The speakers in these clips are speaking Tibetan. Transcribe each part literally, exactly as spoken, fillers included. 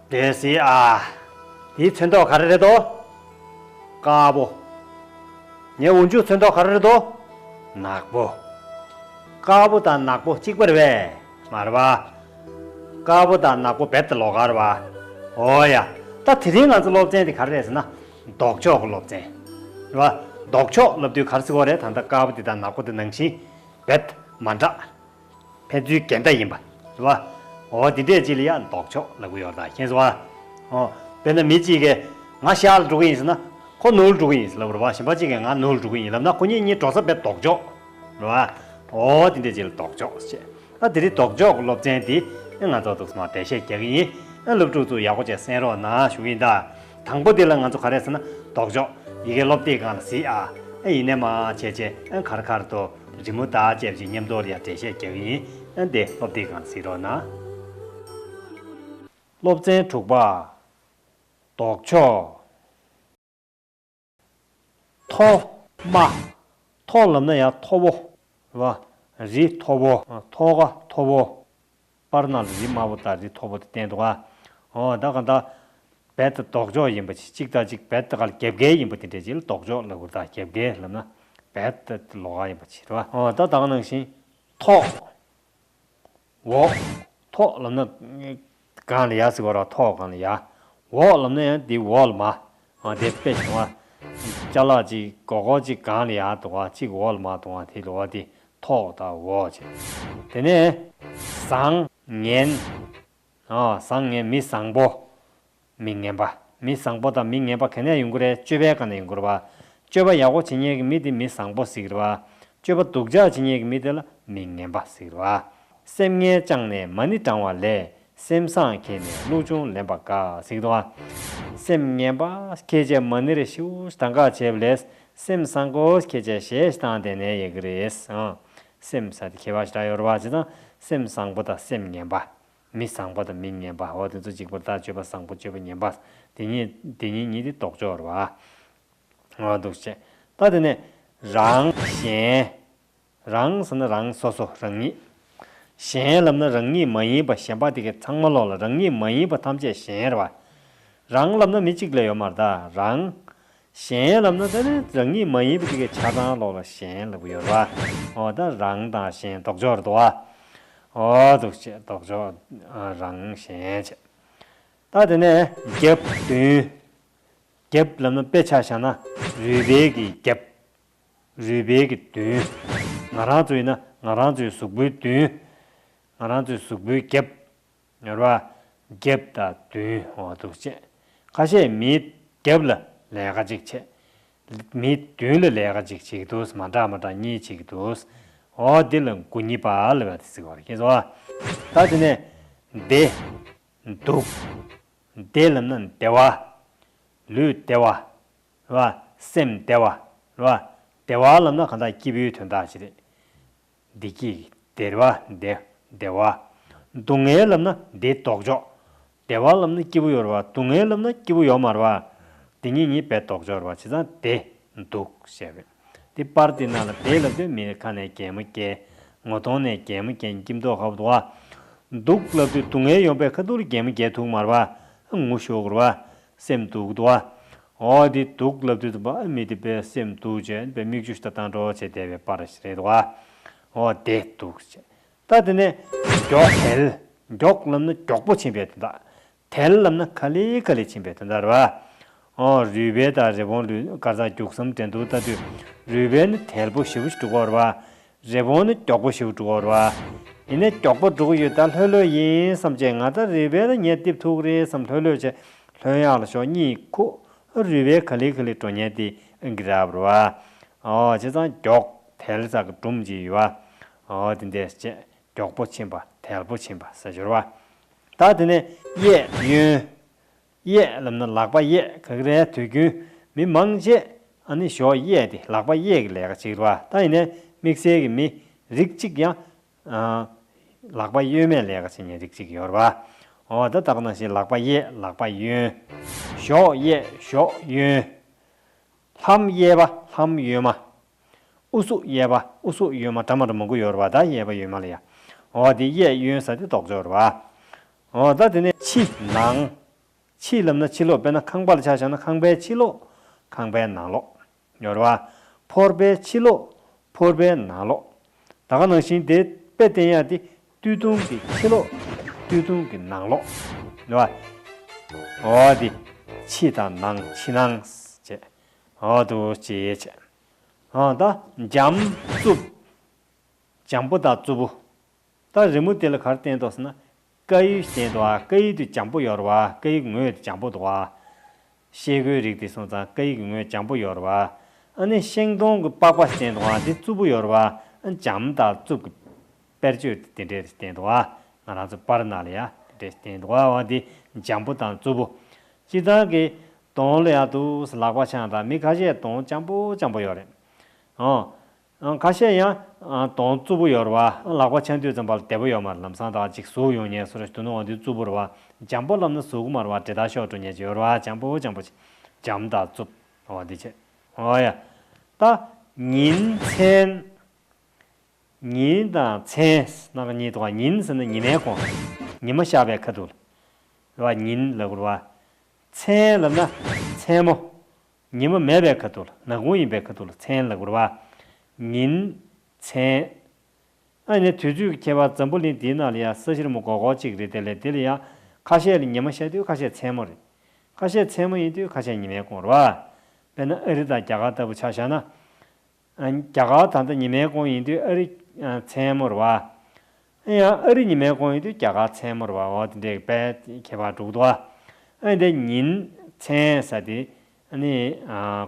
དེ་སི་ཨ། དེའི་ཚོན་མདོག་ག་རེ་རེད་དོ། དཀར་པོ། ངའི་འོག་འཇུག་ཚོན་མདོག་ག་རེ་རེད་དོ། ནག་པོ། དཀར་པོ་དང་ནག་པོ་གཅིག་པ་རེད་པས། མ་རེད་པ། དཀར་པོ་དང་ནག་པོ་རྦད་དེ་ལོགས་ཀ་རེད་པ། འོ་ཡ། ད་དེ་རིང་ང་ཚོ་སློབ་ཚན་དེ་ག་རེ་རེད་ཟེར་ན། ལྡོག་ཕྱོགས་ཀྱི་སློབ་ཚན་རེད་པ། ལྡོག་ཕྱོགས་ལབ་དུས་ག་རེ་ཟེར་གྱི་ཡོད་རེད། ད་ལྟ་དཀར་པོ་དེ་དང་ནག་པོ་དེ་ནང་བཞིན་རྦད་དེ་མ་འདྲ། ཕན་ཚུན་འགལ་ཟླ་ཡིན་པ་རེད་པ། འོ་དེ་འདྲས་ཅིག་ལ་ཡ་ལྡོག་ཕྱོགས་ལབ་ཀྱི་ཡོད་རེད། ད་མཁྱེན་སོང་ཨ། འོ། དཔེར་ན་མི་གཅིག་གིས་ང་ཤར་ལ་འགྲོ་གི་ཡིན་ཟེར་ན། ཁོ་ནུབ་ལ་འགྲོ་གི་ཡིན་ཟེར་ལབ་རེད་པ། གཞན་པ་གཅིག་གིས་ང་ནུབ་ལ་འགྲོ་གི་ཡིན་ལབ་ན། ཁོ་གཉིས་གཉིས་འགྲོ་ས་རྦད་ལྡོག་ཕྱོགས་རེད་པ། འོ་དེ་འདྲས་ཅིག་ལ་ལྡོག་ཕྱོགས་ཟེར། ད་དེ་རིང་ལྡོག་ཕྱོགས་ཀྱི་སློབ་ཚན་འདི་ང་ཚོ་འདུག་སེ་མར་འགྲེལ་བཤད་རྒྱག་གི་ཡིན། ཨ། སློབ་ཕྲུག་ཚོ་ཡག་པོ་བྱས་གསན་རོགས་གནང་ཞུ་གི་ཡིན་ད། དང་པོ་དེ་ལ་ང་ཚོ་ག་རེ་ཟེར་ན་ལྡོག་ཕྱོགས། ཡི་གེ་སློབ་དེབ་སྒང་ལ་གཟིགས་ཨ། ཨ། ཡིན་ནའི་མར་བྱས་བྱས། ཨ། ག་རེ་ག་རེ་འདུག་རི་མོ་དང་བཅས་པ་ཅིག་མཉམ་དུ་ལ་ཡ་འགྲེལ་བཤད་རྒྱག་གི་ཡིན། ཨ། དེ་སློབ་དེབ་སྒང་ལ་གཟིགས་རོགས་གནང་། སློབ་ཚན་དྲུག་པ། ལྡོག་ཕྱོགས། མཐོ་དམའ། མཐོ་ལབ་ན་ཡང་མཐོ་བོ་རེད་པ། རི་མཐོ་བོ། མཐོ་ཁ་མཐོ་བོ། པར་ནང་ལ་རི་དམའ་བོ་དང་རི་མཐོ་བོ་དེ་བསྟན་འདུག་ག་འོ་ད་གང་ལྟར་རྦད་དེ་ལྡོག་ཕྱོགས་ཡིན་པ་ཅིག་གཅིག་དང་གཅིག་རྦད་དེ་ག་ལ་རྒྱབ་འགལ་ཡིན་པ་དེ་འདྲས་ཅིག་ལ་ལྡོག་ཕྱོགས་ལབ་དགོས། ད་རྒྱབ་འགལ་ལབ་ན་རྦད་དེ་ལོགས་ཀ་ཡིན་པ་ཅིག་རེད་པ། འོ་ད་ད་ག་ནང་བཞིན་མཐོ། འོག་མཐོ་ལབ་ན་སྒང་ལ་ཡ་ཟེར་བ་རེད་པ། མཐོ་སྒང་ལ་ཡ། འོག་ལབ་ན་ཡང་དེའི་འོག་ལ་མར། ཨ། དེ་དཔེ་བྱུང་བ། ཅ་ལག་ཅིག་སྒོར་སྒོར་ཅིག་སྒང་ལ་ཡར་འདུག་ག་ཅིག་འོག་ལ་མར་འདུག་ག་དེ་ལ་འོག་དེ་མཐོ་དང་འོག་བྱས། དེ་ནས་བཟང་ངན། ཨ། བཟང་ངན། མི་བཟང་པོ། མི་ངན་པ། མི་བཟང་པོ་དང་མི་ངན་པ་ག་ནས་ཡོང་གི་རེད། སྤྱོད་པའི་སྒང་ནས་ཡོང་གི་རེད་པ། སྤྱོད་པ་ཡག་པོ་བྱེད་མཁན་གྱི་མི་དེ་མི་བཟང་པོ་ཟེར་གྱི་རེད་པ། སྤྱོད་པ་སྡུག་ཅག་བྱེད་མཁན་གྱི་མི་དེ་ལ་མི་ངན་པ་ཟེར་གྱི་རེད་པ། སེམས་ངན་བཅངས་ནས་མ་ཎི་བགྲང་བ་ལས། སེམས་བཟང་བསྐྱེད་ནས་བློ་ཆུང་ལེན་པ་དགའ་ཟེར་གྱི་འདུག་ག་སེམས་ངན་པ་བསྐྱེད་བྱས་མ་ཎི་རེ་ཞིག་གདམ་ག་བྱས་པ་ལས། སེམས་བཟང་པོ་བསྐྱེད་བྱས་གཞས་ཤིག་བཏང་བསྡད་ན་ཡག་གི་རེད། ཨང་། སེམས་ཟེར་དེ་མཁས་པ་ཞེ་དྲག་ཡོད་རེད་པ། བྱས་ཙང་སེམས་བཟང་པོ་དང་སེམས་ངན་པ། མི་བཟང་པོ་དང་མི་ངན་པ། འོ་དེ་ཚོ་གཅིག་པ་རེད། ད་སྤྱོད་པ་བཟང་པོ་སྤྱོད་པ་ངན་པ། དེ་གཉིས་དེ་གཉིས་གཉིས་དེ་ལྡོག་ཕྱོགས་རེད་པ། འོ་འདུག་བྱས། ད་དེ་ནས་རང་གཞན། རང་ཟེར་ན་རང་སོ་སོ་རང་ཉིད། གཞན་ལབ་ན་རང་ཉིད་མ་ཡིན་པ་གཞན་པ་དེ་གའི་ཚང་མ་ལོག་ལ་རང་ཉིད་མ་ཡིན་པ་ཐམས་ཅད་གཞན་རེད་པ། རང་ལབ་ན་མི་གཅིག་ལས་ཡོད་མ་རེད་ད། རང་། གཞན་ལབ་ན་ད་ནི་རང་ཉིད་མ་ཡིན་པ་དེ་གའི་ཆ་ཚང་ལོག་ལ་གཞན་ལབ་ཀྱི་ཡོད་རེད་པ། འོ་ད་རང་དང་གཞན་ལྡོག་ཕྱོགས་རེད་དོ། འོ་འདུག་བྱས་ལྡོག་ཕྱོགས། ཨ། རང་གཞན་བྱས། ད་དེ་ནས་རྒྱབ་མདུན། རྒྱབ་ལབ་ན་དཔེ་ཆ་བཞག་ན་རུས་སྦལ་གྱི་རྒྱབ། རུས་སྦལ་གྱི་མདུན། ང་རང་ཚོ་ཡིན་ན་ང་རང་ཚོའི་གཟུགས་པོའི་མདུན། ང་རང་ཚོའི་གཟུགས་པོའི་རྒྱབ། ཡོད་རེད་པ། རྒྱབ་དང་མདུན། འོ་འདུག་བྱས། ཁ་ཤས་མིའི་རྒྱབ་ལ་ལས་ཀ་ཅིག་བྱས། མིའི་མདུན་ལ་ལས་ཀ་ཅིག་བྱེད་ཀྱི་འདུག་མ་འདྲ་མ་འདྲ་གཉིས་བྱེད་ཀྱི་འདུག་འོ་འདི་ལ་མགོ་གཉིས་པ་ལབ་ཡ་དེ་ཟེར་བ་རེད། ཁྱེད་ཚོ། ད་དེ་ནས་བདེ། སྡུག་བདེ་ལབ་ན་བདེ་བ། ལུས་བདེ་བ། རེད་པ། སེམས་བདེ་བ། རེད་པ། བདེ་བ་ལབ་ན་གང་ལྟར་སྐྱིད་པོའི་དོན་དག་ཅིག་རེད། བདེ་སྐྱིད་བདེ་བ་བདེ་བདེ་བ། སྡུག་བསྔལ་ལབ་ན་བདེ་ལྡོག་ཕྱོགས། བདེ་བ་ལབ་ན་སྐྱིད་པོ་ཡོད་རེད་པ། སྡུག་བསྔལ་ལབ་ན་སྐྱིད་པོ་ཡོད་མ་རེད་པ། དེ་གཉིས་གཉིས་བདེ་ལྡོག་ཕྱོགས་རེད་པ། བྱས་ཙང་བདེ་སྡུག་ཞེས་པས། དེ་པར་དེ་ནང་ལ་བདེ་ལབ་དུས་མི་ཁ་ནས་གད་མོ་བགད། ངོ་གདོང་ནས་གད་མོ་བགད། སྐྱིད་མདོག་ཁ་པོ་འདུག་པ། སྡུག་ལབ་དུས་སྡུག་བསྔལ་ཡོང་པའི་ཁ་ཐུག་ལ་གད་མོ་བགད་ཐུབ་མ་རེད་པ། ངུ་ཤོར་གི་རེད་པ། སེམས་སྡུག་འདུག་པ། འོ་དེ་སྡུག་ལབ་དུས་ཙམ་པ་མི་དེ་དཔེ་སེམས་སྡུག་བྱས་དཔེ་མིག་ཆུ་ཞིག་བཏང་འགྲོ་བྱས་བསྡད་པའི་པར་ཞིག་རེད་འདུག་པ། འོ་དེ་སྡུག་བྱས། ད་དེ་ནས་མགྱོགས་དལ། མགྱོགས་ལབ་ན་མགྱོགས་པོ་ཕྱིན་པའི་དོན་དག་དལ་ལབ་ན་ག་ལེ་ག་ལེ་ཕྱིན་པའི་དོན་དག་རེད་པ། འོ་རུས་སྦལ་དང་རི་བོང་ལུས་གར་ས་རྒྱུག་མཚམས་འགྲན་བསྡུར་ལྟ་དུས་རུས་སྦལ་ནི་དལ་པོ་ཞེ་པོ་ཞིག་འགྲོ་གི་ཡོད་རེད་པ། རི་བོང་ནི་མགྱོགས་པོ་ཞེ་པོ་འགྲོ་གི་ཡོད་རེད་པ། ཡིན་ནའི་མགྱོགས་པོ་འགྲོ་གི་ཡོད་ད་ལྷོད་ལྷོད་ཡིན་བསམ་བྱས་ང་ད་རུས་སྦལ་ལ་ངས་རྡིབ་ཐུབ་ཀྱི་རེད་བསམ་ལྷོད་ལྷོད་བྱས་ལྷོད་ཡག་ལ་ཞོག་གཉིད་ཁུག་རུས་སྦལ་ག་ལེ་ག་ལེ་འགྲོ་མཁན་དེ་ཨང་གི་རབ་རེད་པ། འོ་བྱས་ཙང་མགྱོགས་དལ་ཟེར་གི་སྒྲུང་ཅིག་ཡོད་པ། འོ་དེ་འདྲས་བྱས་མགྱོགས་པོ་ཕྱིན་པ་དལ་པོ་ཕྱིན་པ་ཟེར་གྱི་ཡོད་རེད་པ། ད་དེ་ནས་གཡས་གཡོན། གཡས་ལབ་ན་ལག་པ་གཡས། ག་གི་རེད། དུས་རྒྱུན་མི་མང་ཆེ་ཨ་ནི་ཞོགས་གཡས་དེ་ལག་པ་གཡས་ཀྱི་ལས་ཀ་བྱེད་ཀྱི་རེད་པ། ད་ཡིན་ནའི་དམིགས་བསལ་གྱི་མི་རིགས་གཅིག་ཡང་ཨ་ལག་པ་གཡོན་མའི་ལས་ཀ་བྱེད་མཁན་རིགས་གཅིག་ཡོད་རེད་པ། འོ་ད་ད་ག་ནང་བཞིན་ལག་པ་གཡས་ལག་པ་གཡོན། ཞོགས་གཡས་ཞོགས་གཡོན། ལྷམ་གཡས་པ་ལྷམ་གཡོན་མ། ཨུ་ཚུགས་གཡས་པ་ཨུ་ཚུགས་གཡོན་མ། འདྲ་མ་འདྲ་མང་པོ་ཡོད་རེད་པ། ད་གཡས་པ་གཡོན་མ་ལ་ཡ། འོ་དེ་གཡས་གཡོན་ཟེར་དེ་ལྡོག་ཕྱོགས་རེད་པ། འོ་ད་དེ་ནས་ཕྱི་ནང་། ཕྱི་ལབ་ན་ཕྱི་ལོགས། དཔེར་ན་ཁང་པ་ལ་ཆ་བཞག་ན་ཁང་པའི་ཕྱི་ལོགས། ཁང་པའི་ནང་ལོགས། ཡོད་རེད་བ། ཕོར་པའི་ཕྱི་ལོགས། ཕོར་པའི་ནང་ལོགས། ད་ག་ནང་བཞིན་དེ་དཔེ་བསྟན་ཡག་དེ་སྟོད་ཐུང་གི་ཕྱི་ལོགས། སྟོད་ཐུང་གི་ནང་ལོགས། རེད་བ། འོ་དེ། ཕྱི་དང་ནང་། ཕྱི་ནང་བྱས། འོ་དེ་བྱས་བྱས། འོ་ད་འཇམ་རྩུབ། འཇམ་པོ་དང་རྩུབ་པོ། ད་རི་མོ་དེ་ལ་ག་རེ་བསྟན་འདུག་ཟེར་ན། དཀར་ཡོལ་བསྟན་འདུག་ཨ། དཀར་ཡོལ་དེ་འཇམ་པོ་ཡོད་རེད་བ། དཀར་ཡོལ་གྱི་ངོས་དེ་འཇམ་པོ་འདུག་ཨ། ཤེལ་སྒོའི་རིགས་དེ་སོང་ཙང་དཀར་ཡོལ་གྱི་ངོས་འཇམ་པོ་ཡོད་རེད་བ། ཨ་ནི་ཤིང་སྡོང་གི་པགས་པ་བསྟན་འདུག་ཨ། དེ་རྩུབ་པོ་ཡོད་རེད་བ། ཨ་འཇམ་དང་རྩུབ་ཀྱི་དཔེར་བརྗོད་དེ་འདྲས་བསྟན་འདུག་ཨ། ང་རང་ཚོ་པར་ནང་ལ་ཡ་དེ་འདྲས་བསྟན་འདུག་ཨ། འོ་དེ་འཇམ་པོ་དང་རྩུབ་པོ། སྤྱིར་བཏང་གི་གདོང་ལ་ཡ་འདུག་ཟེར་ལག་པ་འཆང་དང་། མི་ཁ་ཤས་གདོང་འཇམ་པོ་འཇམ་པོ་ཡོད་རེད། ཨོ། ཁ་ཤས་ཡང་གདོང་རྩུབ་པོ་ཡོད་རེད་བ། ལག་པ་འཆང་དུས་ཙམ་པ་ལ་བདེ་པོ་ཡོད་མ་རེད། ལམ་སང་ད་ཅིག་ཟུག་ཡོང་ཉེན་བཟོ་འདྲ་ཞིག་འདུག་ན། འོ་དེ་རྩུབ་པོ་རེད་བ། འཇམ་པོ་ལབ་ན་ཟུག་གི་མ་རེད་བ། དྲི་ད་ཤོར་འགྲོ་ཉེན་ཅིག་ཡོད་རེད་བ། འཇམ་པོ་འཇམ་པོ་ཅིག་འཇམ་དང་རྩུབ། འོ་དེ་བྱས། འོ་ཡ། ད་ཉིན་མཚན། ཉིན་དང་མཚན་སྣ་ཁ་གཉིས་འདུག་ག། ཉིན་ཟེར་ན་ཉི་མའི་གོང་། ཉི་མ་ཤར་བའི་ཁ་ཐུག་ལ། རེད་བ། ཉིན་ལབ་དགོས་རེད་བ། མཚན་ལབ་ན་མཚན་མོ། ཉི་མ་མེད་པའི་ཁ་ཐུག་ལ། ནག་ཁུང་ཡིན་པའི་ཁ་ཐུག་ལ་མཚན་ལབ་དགོས་རེད་བ། ཉིན། མཚན། ཨ་ནི་དུས་ཚོད་ཀྱི་ཁྱད་པར། འཛམ་བུ་གླིང་འདིའི་ནང་ལ་ཡང་ས་གཞིར་མོ་སྒོར་སྒོར་གཅིག་རེད། དེ་ལས་དེ་ལ་ཡང་ཁ་ཤས་ལ་ཉི་མ་ཤར་དུས་ཁ་ཤས་མཚན་མོ་རེད། ཁ་ཤས་མཚན་མོ་ཡིན་དུས་ཁ་ཤས་ཉི་མའི་གོང་རེད་བ། དཔེར་ན་ཨ་རི་དང་རྒྱ་གར་ལྟ་བུ་ཆ་བཞག་ན། རྒྱ་གར་ད་ལྟ་ཉི་མའི་གོང་ཡིན་དུས་ཨ་རི་མཚན་མོ་རེད་བ། ཡང་ཨ་རི་ཉི་མའི་གོང་ཡིན་དུས་རྒྱ་གར་མཚན་མོ་རེད་བ། འོ་དེ་འདྲའི་དཔེ་ཁྱད་པར་འགྲོ་གི་འདུག་བ། ཨ་འདི་ཉིན་མཚན་ཟེར་དེ་ཨ་ནི་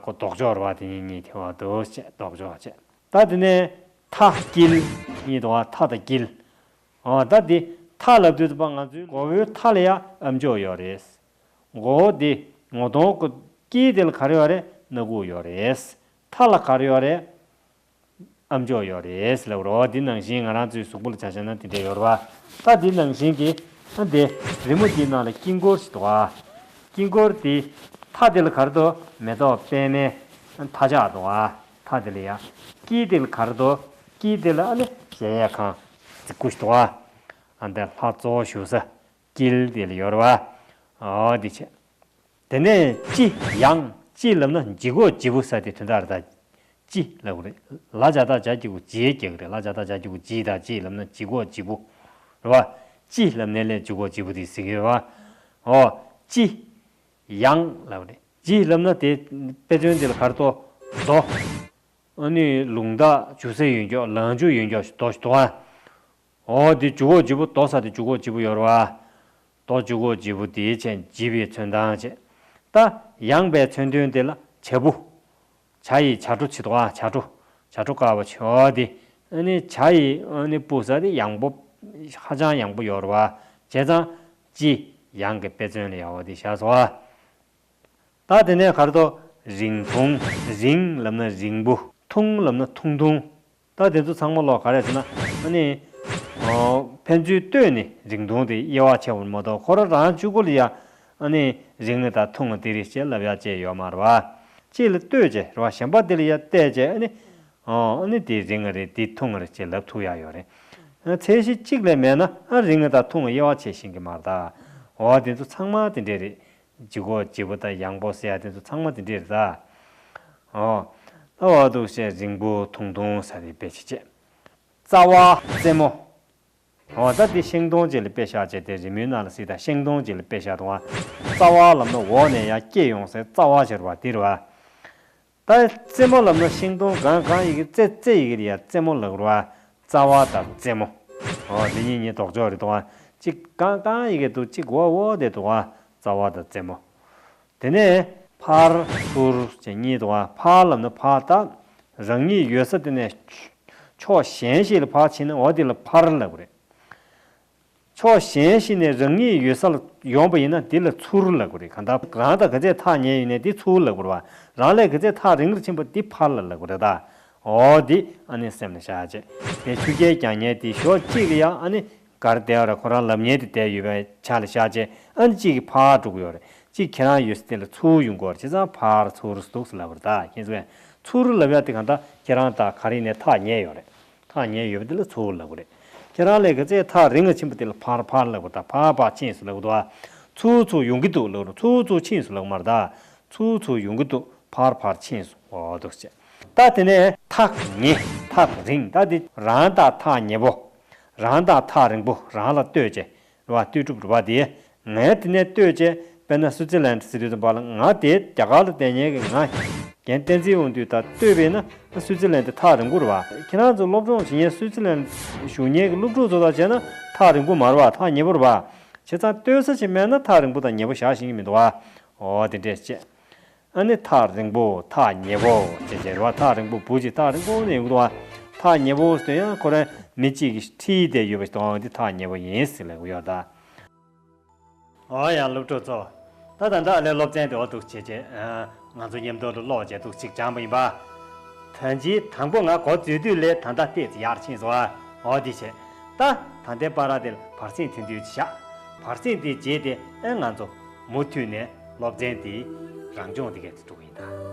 ཁོ་ལྡོག་ཕྱོགས་རེད་བ། དེ་གཉིས་གཉིས་དེ་བ་འདུག་བྱས། ལྡོག་ཕྱོགས་བྱས། ད་དེ་ནས་མཐའ་དཀྱིལ་གཉིས་འདུག་བ། མཐའ་དང་དཀྱིལ། འོ་ད་དེ་མཐའ་ལབ་དུས་ཙམ་པ་ང་ཚོའི་མགོ་བོའི་མཐའ་ལ་ཡང་ཨ་མཆོག་ཡོད་རེད། མགོ་བོ་དེ་ངོ་གདོང་གི་དཀྱིལ་དེ་ལ་ག་རེ་ཡོད་རེད། སྣ་ཁུག་ཡོད་རེད། མཐའ་ལ་ག་རེ་ཡོད་རེད། ཨ་མཆོག་ཡོད་རེད་ལབ་རོ། འདི་ནང་བཞིན་ང་རང་ཚོའི་གཟུགས་པོ་ལ་ཆ་བཞག་ན་དེ་འདྲ་ཡོད་རེད་བ། ད་འདི་ནང་བཞིན་གྱི་ཨ་འདི་རི་མོ་འདིའི་ནང་ལ་དཀྱིལ་འཁོར་ཞིག་འདུག་ཨ། དཀྱིལ་འཁོར་འདི་མཐའ་དེ་ལ་ག་རེ་འདུག་མེ་ཏོག་པད་མའི་མཐའ་ལྕགས་འདུག་ཨ། མཐའ་དེ་ལ་ཡ། དཀྱིལ་དེ་ལ་ག་རེ་འདུག་དཀྱིལ་དེ་ལ་ཨ་ནི་གཞལ་ཡས་ཁང་རྫིག་པོ་ཞིག་འདུག་ཨ། ཨ་འདི་ལྷ་གཙོ་བོ་བཞུགས་ས། དཀྱིལ་དེ་ལ་ཡོད་རེད་བ། འོ་འདི་བྱས། དེ་ནས་ལྕི་ཡང་། ལྕི་ལབ་ན་ལྗིད་ཁོག་ལྗིད་པོ་ཟེར་དེ་དོན་དག་རེད་ད། ལྕི་ལབ་དགོས་རེད། ལ་ཇ་བཏགས་ཇ་གི་གུ་ལྗི་རྒྱག་གི་རེད། ལ་ཇ་བཏགས་ཇ་གི་གུ་ལྗི་དང་། ལྕི་ལབ་ན་ལྗིད་ཁོག་ལྗིད་པོ་རེད་བ། ལྕི་ལབ་ནས་ལས་ལྗིད་ཁོག་ལྗིད་པོ་དེ་ཟེར་གི་རེད་བ། འོ། ལྕི་ཡང་ལབ་རེད། ལྕི་ལབ་ན་དེ་དཔེ་མཚོན་དེ་ལ་ག་རེ་འདུག་རྡོ། ཨ་ནི་ལུང་དག་འཇུ་ས་ཡོད་མཁན། ལང་འཇུ་ཡོད་མཁན་རྡོ་ཞིག་འདུག་ཨ། འོ་དེ་ལྗིད་ཁོག་ལྗིད་པོ། རྡོ་ཟེར་དེ་ལྗིད་ཁོག་ལྗིད་པོ་ཡོད་རེད་བ། རྡོ་ལྗིད་ཁོག་ལྗིད་པོ་དེའི་ཆེད་ལྗིད་པའི་མཚོན་དང་བྱས། ད་ཡངས་པའི་མཚོན་དོན་དེ་ལ་བྱ་སྤུ། བྱ་ཡི་བྱ་སྤུ་ཅིག་འདུག་ཨ། བྱ་སྤུ། བྱ་སྤུ་དཀར་པོ་ཅིག་འོ་དེ། ཨ་ནི་བྱ་ཡི་ཨ་ནི་སྤུ་ཟེར་དེ་ཡངས་པོ། ཧ་ཅང་ཡངས་པོ་ཡོད་རེད་བ། བྱས་ཙང་ལྕི་ཡང་གི་དཔེ་མཚོན་ལ་ཡ་འོ་དེ་བཞག་སོང་ཨ། ད་དེ་ནས་ག་རེ་འདུག་རིང་ཐུང་། རིང་ལབ་ན་རིང་པོ། ཐུང་ལབ་ན་ཐུང་ཐུང་། ད་དེ་ཚོ་ཚང་མ་ལོག་ག་རེ་ཟེར་ན། ཨ་ནི། ཨོ། ཕན་ཚུན་ལྟོས་ནས་རིང་ཐུང་དེ་དབྱེ་བ་ཕྱེ་བ་མ་གཏོགས་ཁོ་རང་རང་གཅིག་པོ་ལ་ཡ། ཨ་ནི། རིང་ང་དང་ཐུང་ང་དེ་རེད་ཅེས་ལབ་ཡ་ཅེས་ཡོད་མ་རེད་བ། གཅིག་ལ་ལྟོས་བྱས་རེད་བ། གཞན་པ་དེ་ལ་ཡ་བལྟས་བྱས། ཨ་ནི། ཨོ། ཨ་ནི་དེ་རིང་ང་རེད། དེ་ཐུང་ང་རེད་ཅེས་ལབ་ཐུབ་ཡ་ཡོད་རེད། ཚད་གཞི་གཅིག་ལས་མེད་ན་ཨ་རིང་ང་དང་ཐུང་ང་དབྱེ་བ་ཕྱེ་ཤེས་ཀྱི་མ་རེད་ད། འོ་དེ་ཚོ་ཚང་མ་དེ་འདྲས་རེད། ལྗིད་ཁོག་ལྗིད་པོ་དང་ཡངས་པོ་ཟེར་ཡ་དེ་ཚོ་ཚང་མ་དེ་འདྲས་རེད་ད། ཨོ། ད་འོ་འདུག་སེ་རིང་པོ་ཐུང་ཐུང་ཟེར་དེ་དཔེ་ཅིག་བྱས། རྩ་བ་རྩེ་མོ། འོ་ད་དེ་ཤིང་སྡོང་ཅིག་ལ་དཔེ་བཞག་བྱས། དེ་རི་མོའི་ནང་ལ་གཟིགས་དང་། ཤིང་སྡོང་ཅིག་ལ་དཔེ་བཞག་དང་བ། རྩ་བ་ལབ་ན་འོག་ནས་ཡར་སྐྱེས་ཡོང་སའི་རྩ་བ་ཟེར་བ་དེ་རེད་བ། ད་རྩེ་མོ་ལབ་ན་ཤིང་སྡོང་གང་གང་ཡི་གེ་རྩེ་རྩེ་ཡི་གེ་ལ་ཡ་རྩེ་མོ་ལབ་རེད་བ། རྩ་བ་དང་རྩེ་མོ། འོ་དེ་གཉིས་གཉིས་ལྡོག་ཕྱོགས་རེད་འདུག་བ། གཅིག་གང་གང་ཡི་གེ་འདུག་གཅིག་འོག་འོག་དེ་འདུག་བ། རྩ་བ་དང་རྩེ་མོ། དེ་ནས་ཕར་ཚུར་བྱས་གཉིས་འདུག་བ། ཕར་ལབ་ན་ཕར་ད་རང་ཉིད་ཡོད་ས་དེ་ནས་ཕྱོགས་གཞན་ཞིག་ལ་ཕར་ཕྱིན་ན་འོ་དེ་ལ་ཕར་ལབ་དགོས་རེད། ཕྱོགས་གཞན་ཞིག་ནས་རང་ཉིད་ཡོད་ས་ལ་ཡོང་པ་ཡིན་ན་དེ་ལ་ཚུར་ལབ་དགོས་རེད། གང་ལྟར་རང་དང་ག་ཚད་ཐག་ཉེ་ཡོད་ནའི་དེ་ཚུར་ལབ་དགོས་རེད་བ། རང་ལས་ག་ཚད་ཐག་རིང་རུ་ཕྱིན་པ་དེ་ཕར་ལ་ལབ་དགོས་རེད་ད། འོ་དེ་ཨ་ནི་སེམས་ལ་བཞག་བྱས། དེ་ཆུ་རྐྱལ་རྒྱག་མཁན་དེ་ཕྱོགས་གཅིག་ལ་ཡང་ཨ་ནི་གར་བསྡད་ཡོད་རེད། ཁོ་རང་ལབ་མཁན་དེ་བསྡད་ཡོད་པའི་ཆ་ལ་བཞག་བྱས། ཨ་ནི་གཅིག་གིས་ཕར་འགྲོ་གི་ཡོད་རེད། གཅིག་ཁྱེད་རང་ཡོད་ས་དེ་ལ་ཚུར་ཡོང་གི་ཡོད་རེད། བྱས་ཙང་ཕར་ཚུར་འདུག་སེ་ལབ་དགོས་རེད་ད། མཁྱེན་སོང་ངས། ཚུར་ལབ་ཡ་དེ་གང་ལྟར་ཁྱེད་རང་དང་ག་རེ་ནས་ཐག་ཉེ་ཡོད་རེད། ཐག་ཉེ་ཡོད་པ་དེ་ལ་ཚུར་ལབ་དགོས་རེད། ཁྱེད་རང་ལས་ག་ཚད་ཐག་རིང་ང་ཕྱིན་པ་དེ་ལ་ཕར་ཕར་ལབ་དགོས་རེད་ད། ཕར་ཕར་ཕྱིན་སོང་ལབ་དགོས་འདུག་བ། ཚུར་ཚུར་ཡོང་གི་འདུག་ལབ་རུང་ཚུར་ཚུར་ཕྱིན་སོང་ལབ་མ་རེད་ད། ཚུར་ཚུར་ཡོང་གི་འདུག་ཕར་ཕར་ཕྱིན་སོང་འོ་འདུག་ཅེས། ད་དེ་ནས་ཐག་ཉེ་ཐག་རིང་ད་དེ་རང་དང་ཐག་ཉེ་པོ། རང་དང་ཐག་རིང་པོ་རང་ལ་ལྟོས་བྱས། རེད་བ། ལྟོས་གྲུབ་རེད་བ་དེ། ངས་དེ་ནས་ལྟོས་བྱས་དཔེར་ན་སུའི་ཙི་ལན་ཟེར་དུས་ཙམ་པ་ལ་ང་དེ་རྒྱ་གར་ལ་བསྡད་མཁན་གྱི་ང་རྒན་བསྟན་འཛིན་དབང་འདུས་དང་ལྟོས་པས་ན་སུའི་ཙི་ལན་དེ་ཐག་རིང་པོ་རེད་བ། ཁྱེད་རང་ཚོ་སློབ་སྦྱོང་བྱེད་མཁན་སུའི་ཙི་ལན་བཞུགས་མཁན་གྱི་སློབ་ཕྲུག་ཚོ་དང་བྱས་ན་ཐག་རིང་པོ་མ་རེད་བ། ཐག་ཉེ་པོ་རེད་བ། བྱས་ཙང་ལྟོས་ས་ཅིག་མེད་ན་ཐག་རིང་པོ་དང་ཉེ་པོ་བཞག་ཤེས་ཀྱི་མི་འདུག་བ། འོ་དེ་འདྲས་བྱས། ཨ་ནི་ཐག་རིང་པོ་ཐག་ཉེ་པོ་ཅེས་བྱས་རེད་བ། ཐག་རིང་པོ་བུ་གཅིག་ཐག་རིང་པོ་ནས་ཡོང་གི་འདུག་བ། ཐག་ཉེ་པོ་ཟེར་དུས་ཡང་ཁོ་རང་མི་གཅིག་གིས་ཁྲིད་བསྡད་ཡོད་པ་ཞིག་དང་འདི་ཐག་ཉེ་པོ་ཡིན་ཟེར་ལབ་ཀྱི་ཡོད་ད། འོ་ཡ་སློབ་ཕྲུག་ཚོ། ད་ད་ལྟ་ཨ་ལས་སློབ་ཚན་དེ་འོ་འདུག་བྱས་བྱས། ང་ཚོ་མཉམ་དུ་ལ་ཀློག་བྱས་འདུག་ཅིག་སྦྱངས་པ་ཡིན་པ། ད་ཅི་དང་པོ་ང་འགོ་འཛུལ་དུས་ལས་ད་ལྟ་ཏོག་ཙམ་ཡར་ཕྱིན་སོང་ཨ། འོ་དེ་བྱས། ད་ད་ལྟའི་བར་དེ་ལ་བར་གསེང་ཐུང་ཐུང་ཅིག་བཞག་བར་གསེང་དེ་རྗེས་དེ་ཨེ་ང་ཚོ་མུ་མཐུད་ནས་སློབ་ཚན་དེ་རང་སྦྱོང་དེ་གས་དེ་འགྲོ་གི་ཡིན་ད།